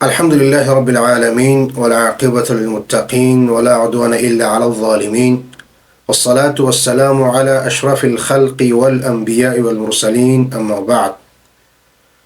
الحمد لله رب العالمين، والعاقبة للمتقين، ولا عدوان إلا على الظالمين، والصلاة والسلام على أشرف الخلق والأنبیاء والمرسلین، اما بعد.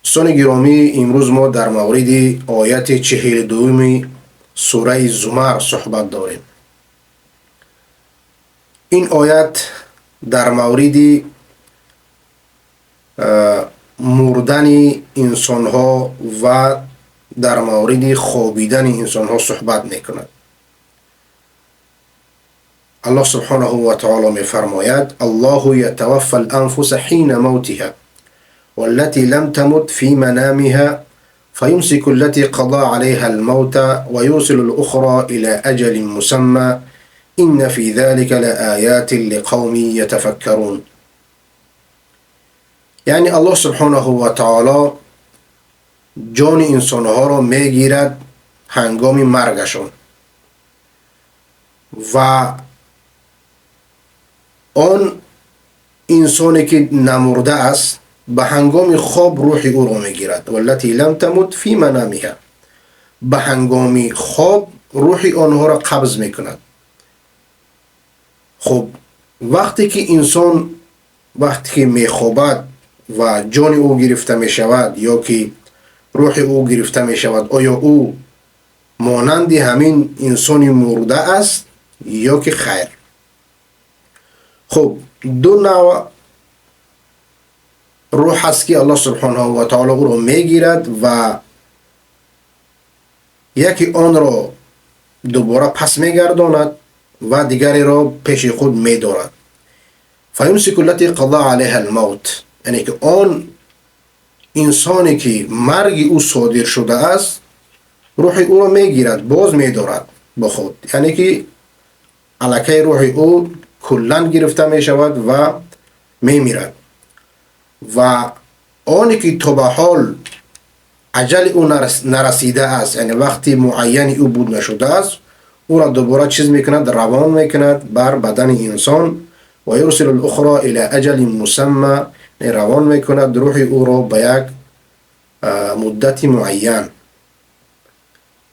دوستان گرامی، امروز ما در مورد آیت 42 سوره زمر صحبت داریم. این آیت در مورد مردن انسانها و در مورد خوابیدن انسانها صحبت میکند. الله سبحانه و تعالی میفرماید: الله یتوفى الانفس حین موتها والتي لم تمت في منامها فيمسك التي قضى عليها الموت ويرسل الأخرى إلى أجل مسمى إن في ذلك لآيات لقوم يتفكرون. یعنی الله سبحانه و تعالی جان انسانها را میگیرد هنگام مرگشان و آن انسانی که نمرده است به هنگام خواب روح او را میگیرد. والتی لم تمت فی منامها، به هنگام خواب روح آنها را قبض میکند. خب وقتی که انسان وقتی که میخوابد و جان او گرفته میشود یا که روح او گرفته میشود، آیا او مانند همین انسان مرده است یا که خیر؟ خب دو نوع روح هست که الله سبحانه و تعالی او را میگیرد و یکی آن را دوباره پس میگرداند و دیگری را پیش خود میدارد. فیمسک التی قضا علیها الموت، یعنی که آن انسانی که مرگ او صادر شده است روح او را میگیرد، باز میدارد با خود، یعنی که الکی روح او کلا گرفته میشود و میمیرد. و آنی که تا به حال اجل او نرسیده است، یعنی وقتی معین او بود نشده است، او را دوباره چیز میکند، روان میکند بر بدن انسان. و یرسل الاخرى الى اجل مسمى، روان میکند روح او را به یک مدت معین.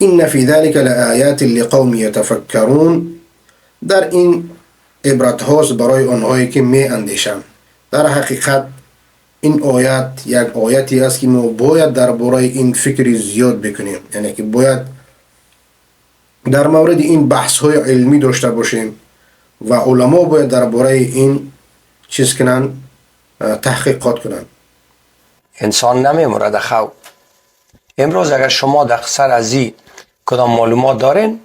ان فی ذلك لآیات لقوم یتفکرون، در این عبرت هاست برای آنهایی که می اندیشند. در حقیقت این آیت یک آیتی است که ما باید درباره این فکر زیاد بکنیم، یعنی که باید در مورد این بحث های علمی داشته باشیم و علما باید درباره این چیز کنند، تحقیقات کنند. انسان نمیمرد خو. امروز اگر شما در سر ازی کدام معلومات دارین،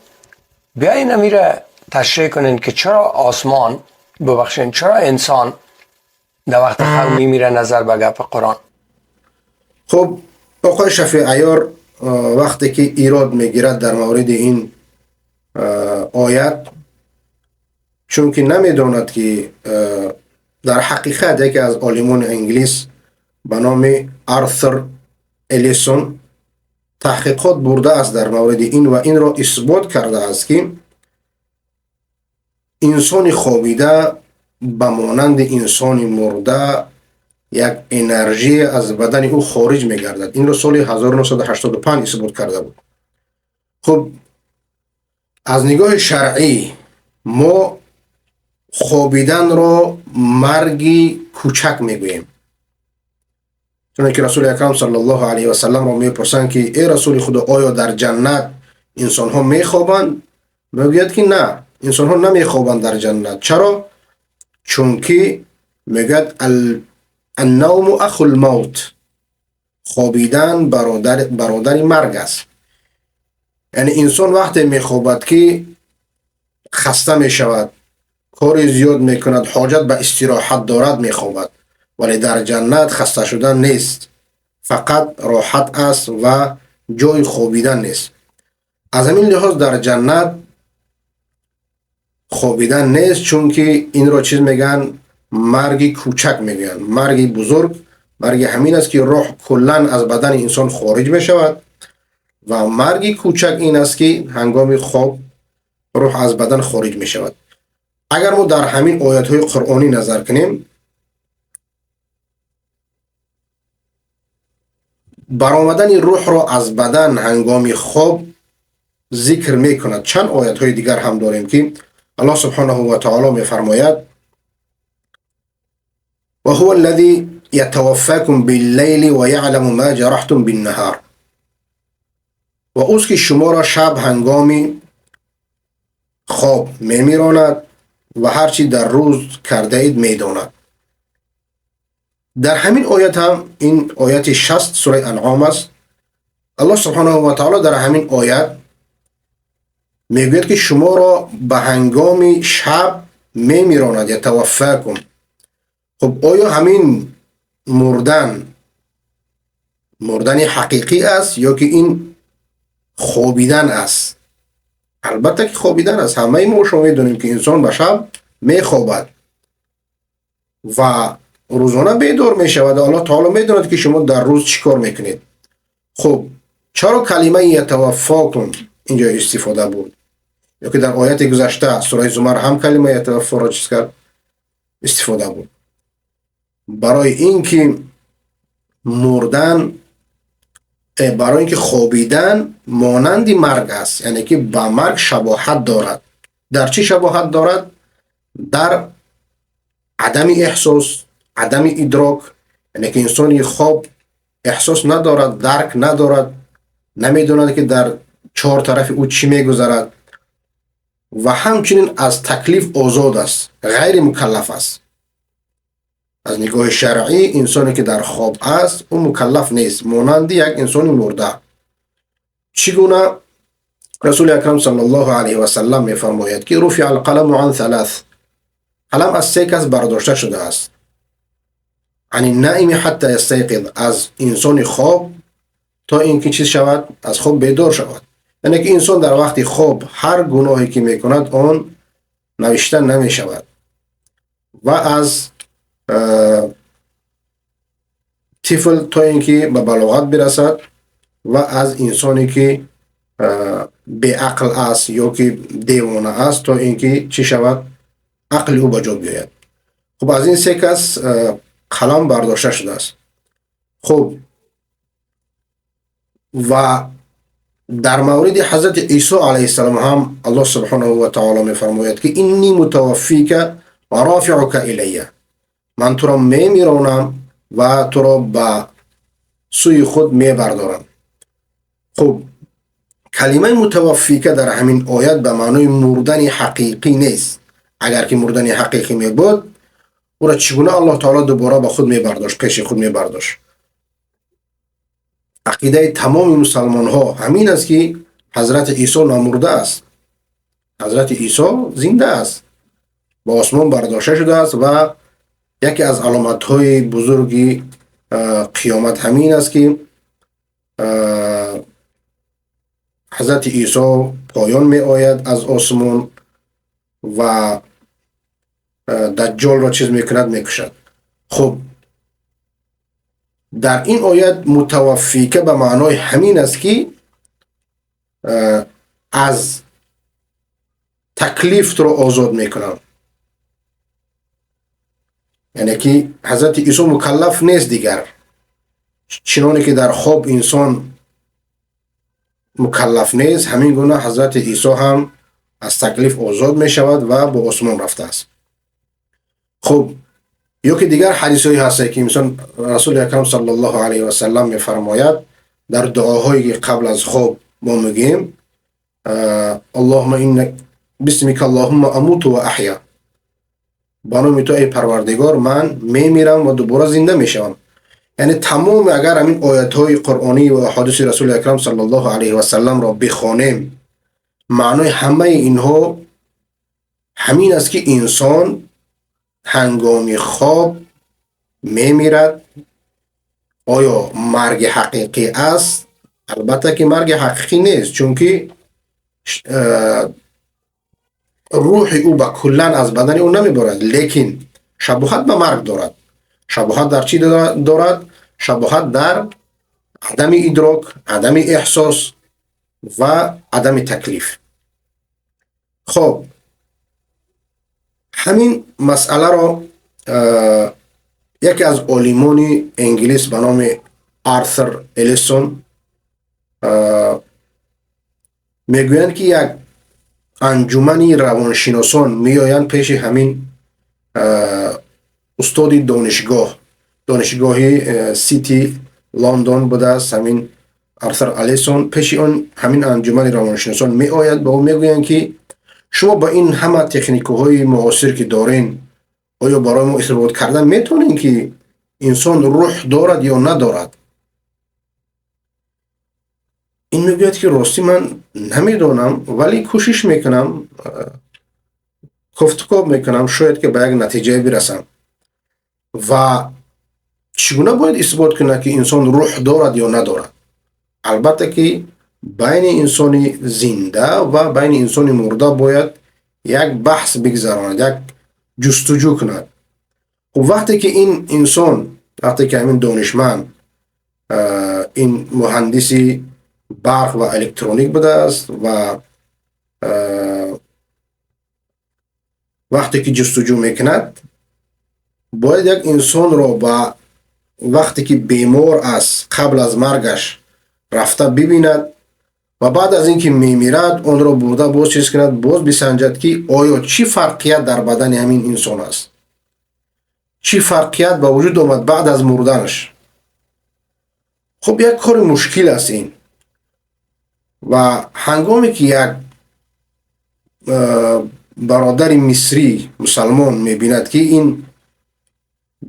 بیاین امیره تشریح کنین که چرا آسمان، ببخشین، چرا انسان در وقت خو میمیره نظر به گپ قرآن. خب آقای شفیع عیار وقتی که ایراد میگیرد در مورد این آیت، چون که نمیداند که در حقیقت یکی از عالمان انگلیس به نام آرثر الیسون تحقیقات برده است در مورد این و این را اثبات کرده است که انسان خوابیده به مانند انسان مرده یک انرژی از بدن او خارج میگردد. این را سال 1985 اثبات کرده بود. خب از نگاه شرعی ما خوابیدن را مرگ کوچک میگوییم، چون که رسول اکرم صلی الله علیه و سلم را میپرسند که ای رسول خدا، آیا در جنت انسان ها میخوابند؟ میگوید که نه، انسان ها نمیخوابند در جنت. چرا؟ چون که میگوید النوم اخو الموت، خوابیدن برادر مرگ است. یعنی انسان وقتی میخوابد که خسته میشود، کار زیاد میکند، حاجت به استراحت دارد، میخوابد. ولی در جنت خسته شدن نیست، فقط راحت است و جای خوابیدن نیست. از همین لحاظ در جنت خوابیدن نیست، چون که این را چیز میگن، مرگ کوچک میگن. مرگ بزرگ مرگ همین است که روح کلا از بدن انسان خارج میشود و مرگ کوچک این است که هنگام خواب روح از بدن خارج میشود. اگر ما در همین آیات های قرآنی نظر کنیم، برآمدن روح را از بدن هنگام خواب ذکر میکند. چند آیت های دیگر هم داریم که الله سبحانه و تعالی میفرماید و هو الذی یتوفاکم باللیل و یعلم ما جرحتم بالنهار. و اوست که شما را شب هنگام خواب میمیراند و هرچی در روز کرده اید میداند. در همین آیت هم، این آیت 60 سوره انعام است، الله سبحانه و تعالی در همین آیت میگوید که شما را به هنگام شب میمیراند، یتوفاکم. خب آیا همین مردن حقیقی است یا که این خوابیدن است؟ البته که خوابیدن است. همه ما شما میدونیم که انسان به شب میخوابد و روزانه بیدار میشود. الله تعالی میدوند که شما در روز چیکار میکنید. خب چرا کلمه یتوفاکم اینجا استفاده بود؟ یا که در آیت گذشته سوره زمر هم کلمه یتوفا را چیز کرد، استفاده بود؟ برای اینکه مردن، برای اینکه خوابیدن مانند مرگ است، یعنی که با مرگ شباهت دارد. در چی شباهت دارد؟ در عدم احساس، عدم ادراک، یعنی که انسانی خواب احساس ندارد، درک ندارد، نمیداند که در چهار طرف او چی میگذرد و همچنین از تکلیف آزاد است، غیر مکلف است. از نگاه شرعی انسانی که در خواب است او مکلف نیست، مانند یک انسان مرده. چگونه رسول اکرم صلی الله علیه و سلم میفرماید که رفع القلم عن ثلاث، قلم از سه کس برداشته شده است. عن النائم حتی یستیقظ، از انسان خواب تا اینکه چیز شود، از خواب بیدار شود. یعنی که انسان در وقت خواب هر گناهی که میکند آن نوشته نمی شود. و از طفل تا اینکه به بلاغت برسد و از انسانی که بی‌عقل است یا که دیوانه است تا اینکه چی شود، عقل او به جا بیاید. خب از این سه کس قلم برداشته شده است. خب و در مورد حضرت عیسی علیه السلام هم الله سبحانه و تعالی میفرماید که انی متوفیک و رافعک الی، من تو را میمیرانم و تو را به سوی خود میبردارم. خب کلمه متوفیک در همین آیت به معنای مردن حقیقی نیست. اگر که مردن حقیقی می بود او را چگونه الله تعالی دوباره به خود میبرداشت، پیش خود میبرداشت؟ عقیده تمام مسلمان ها همین است که حضرت عیسی نمرده است، حضرت عیسی زنده است، با آسمان برداشته شده است و یکی از علامت های بزرگی قیامت همین است که حضرت عیسی پایان می آید از آسمان و دجال را چیز میکند، میکشد. خب در این آیت متوفیکه به معنای همین است که از تکلیف رو آزاد میکنم، یعنی که حضرت عیسی مکلف نیست دیگر، چنانه که در خواب انسان مکلف نیست، همین گونه حضرت عیسی هم از تکلیف آزاد می شود و به آسمان رفته است. خب یا که دیگر حدیث هایی هست که مثلا رسول اکرم صلی الله علیه و سلم می فرماید در دعاهایی که قبل از خواب ما میگیم اللهم انک بسمک اللهم اموت و احیا، با نام تو ای پروردگار من میمیرم و دوباره زنده میشوم. یعنی تمام اگر همین آیت های قرآنی و احادیث رسول اکرم صلی الله علیه و سلم را بخوانیم، معنای همه اینها همین است که انسان هنگام خواب میمیرد. آیا مرگ حقیقی است؟ البته که مرگ حقیقی نیست، چون که روح او به کلا از بدن او نمیبرد، لیکن شباهت به مرگ دارد. شباهت در چی دارد؟ شباهت در عدم ادراک، عدم احساس و عدم تکلیف. خب همین مسئله را یکی از عالمان انگلیس به نام آرثر الیسون میگویند که یک انجمنی روانشناسان میآیند پیش همین استاد دانشگاه سیتی لندن بوده است. همین آرثر الیسون پیش آن همین انجمن روانشناسان میآید، به او میگویند که شما با این همه تکنیک های معاصر که دارین، آیا برای ما اثبات کردن میتونین که انسان روح دارد یا ندارد؟ این میگوید که راستی من نمیدونم، ولی کوشش میکنم، کوفتکوب میکنم، شاید که به یک نتیجه برسم. و چگونه باید اثبات کنه که انسان روح دارد یا ندارد؟ البته که بین انسان زنده و بین انسان مرده باید یک بحث بگذراند، یک جستجو کند. خب وقتی که این انسان، وقتی که همین دانشمند، این مهندسی برق و الکترونیک بوده است و وقتی که جستجو میکند، باید یک انسان را با وقتی که بیمار است، قبل از مرگش رفته ببیند و بعد از اینکه میمیرد آن را برده باز چیز کند، باز بسنجد که آیا چی فرقیت در بدن همین انسان است، چی فرقیت به وجود آمد بعد از مردنش. خب یک کار مشکل است این. و هنگامی که یک برادر مصری مسلمان میبیند که این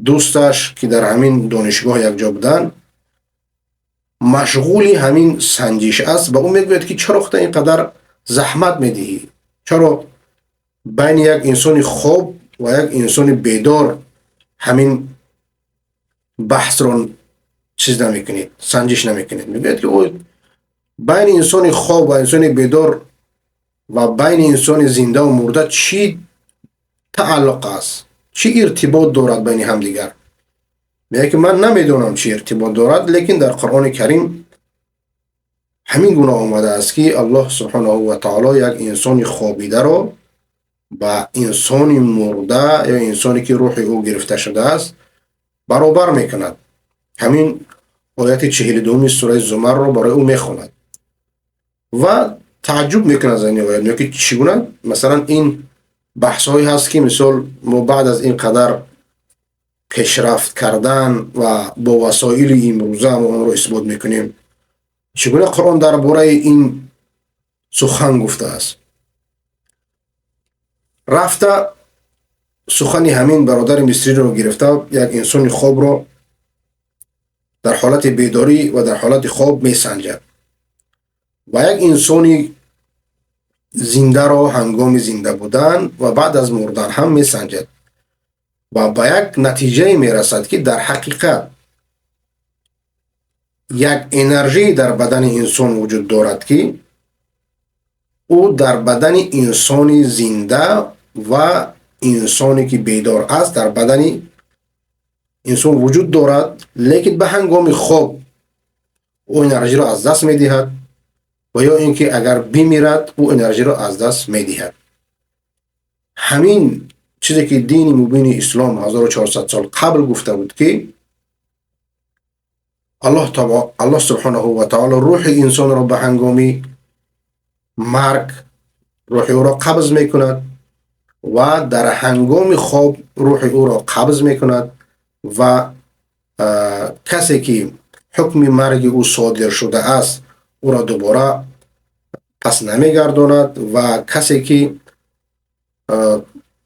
دوستش که در همین دانشگاه یک جا بودن مشغول همین سنجش است، به او میگوید که چرا خودت اینقدر زحمت میدهی؟ چرا بین یک انسان خواب و یک انسان بیدار همین بحث رو چیز نمیکنید، سنجش نمیکنید؟ میگوید که او بین انسان خواب و انسان بیدار و بین انسان زنده و مرده چی تعلق است، چی ارتباط دارد بین همدیگر؟ میگه که من نمیدونم چی ارتباط دارد، لیکن در قرآن کریم همین گونه آمده است که الله سبحانه و تعالی یک انسان خوابیده را با انسان مرده یا انسانی که روح او گرفته شده است برابر میکند. همین آیت 42 سوره زمر را برای او میخواند و تعجب میکنه از این آیت. میگه که چگونه مثلا این بحث هایی هست که مثال ما بعد از این قدر پیشرفت کردن و با وسایل امروزه ما آن رو اثبات میکنیم، چگونه قرآن درباره این سخن گفته است؟ رفته سخن همین برادر مصری رو گرفته، یک انسان خواب رو در حالت بیداری و در حالت خواب میسنجد و یک انسان زنده را هنگام زنده بودن و بعد از مردن هم میسنجد و به یک نتیجه میرسد که در حقیقت یک انرژی در بدن انسان وجود دارد که او در بدن انسان زنده و انسانی که بیدار است در بدن انسان وجود دارد، لیکن به هنگام خواب او انرژی را از دست میدهد و یا اینکه اگر بمیرد او انرژی را از دست میدهد. همین چیزی که دین مبین اسلام 1400 سال قبل گفته بود که الله سبحانه و تعالی روح انسان را به هنگام مرگ روح او را قبض میکند و در هنگام خواب روح او را قبض میکند و کسی که حکم مرگ او صادر شده است او را دوباره پس نمیگرداند و کسی که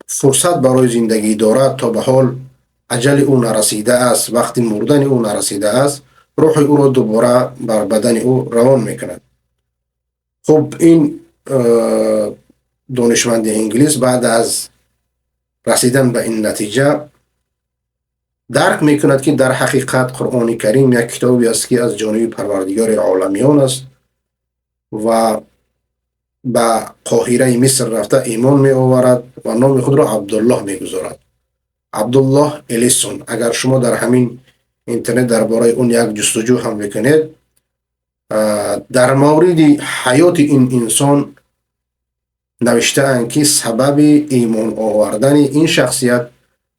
فرصت برای زندگی دارد تا به حال اجل او نرسیده است، وقتی مردن او نرسیده است، روح او را دوباره بر بدن او روان میکند. خب این دانشمند انگلیس بعد از رسیدن به این نتیجه درک میکند که در حقیقت قرآن کریم یک کتابی است که از جانب پروردگار عالمیان است و به قاهره مصر رفته ایمان می آورد و نام خود را عبدالله می گذارد، عبدالله الیسون. اگر شما در همین اینترنت درباره اون یک جستجو هم بکنید، در مورد حیات این انسان نوشته اند که سبب ایمان آوردن این شخصیت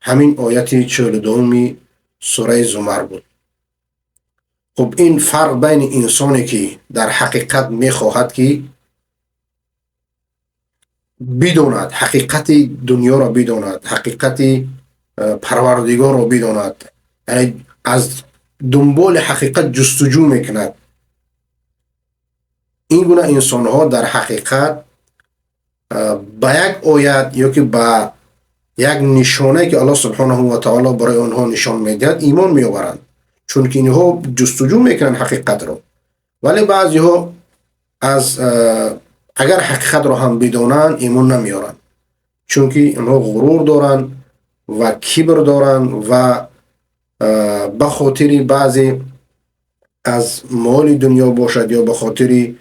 همین آیت 42 سوره زمر بود. خب این فرق بین انسانی که در حقیقت میخواهد که بداند، حقیقت دنیا را بداند، حقیقت پروردگار را بداند، یعنی از دنبال حقیقت جستجو میکند، این گونه انسان ها در حقیقت به یک آیت یا که به یک نشانه که الله سبحانه و تعالی برای آنها نشان میدهد ایمان میآورند، چون که اینها جستجو میکنند حقیقت را. ولی بعضی ها از اگر حقیقت را هم بدانند ایمان نمیارند، چون که اینها غرور دارند و کبر دارند و به خاطر بعضی از مال دنیا باشد یا به خاطر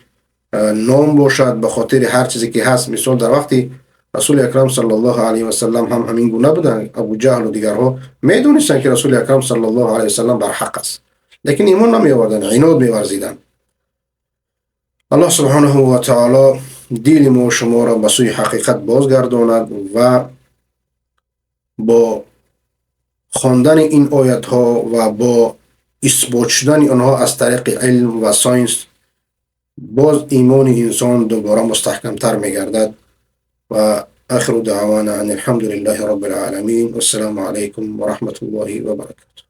نام باشد، به خاطر هر چیزی که هست. مثال در وقتی رسول اکرم صلی الله علیه و سلم هم همین گونه بودند، ابو جهل و دیگرها میدونستند که رسول اکرم صلی الله علیه و سلم بر حق است، لیکن ایمان نمی آوردند، عناد می‌ورزیدند. الله سبحانه و تعالی دل ما و شما را به سوی حقیقت بازگرداند و با خواندن این آیت ها و با اثبات شدن آنها از طریق علم و science باز ایمان انسان دوباره مستحکم تر میگردد. و آخر دعوانا ان الحمد لله رب العالمین والسلام علیکم و رحمت الله و برکاته.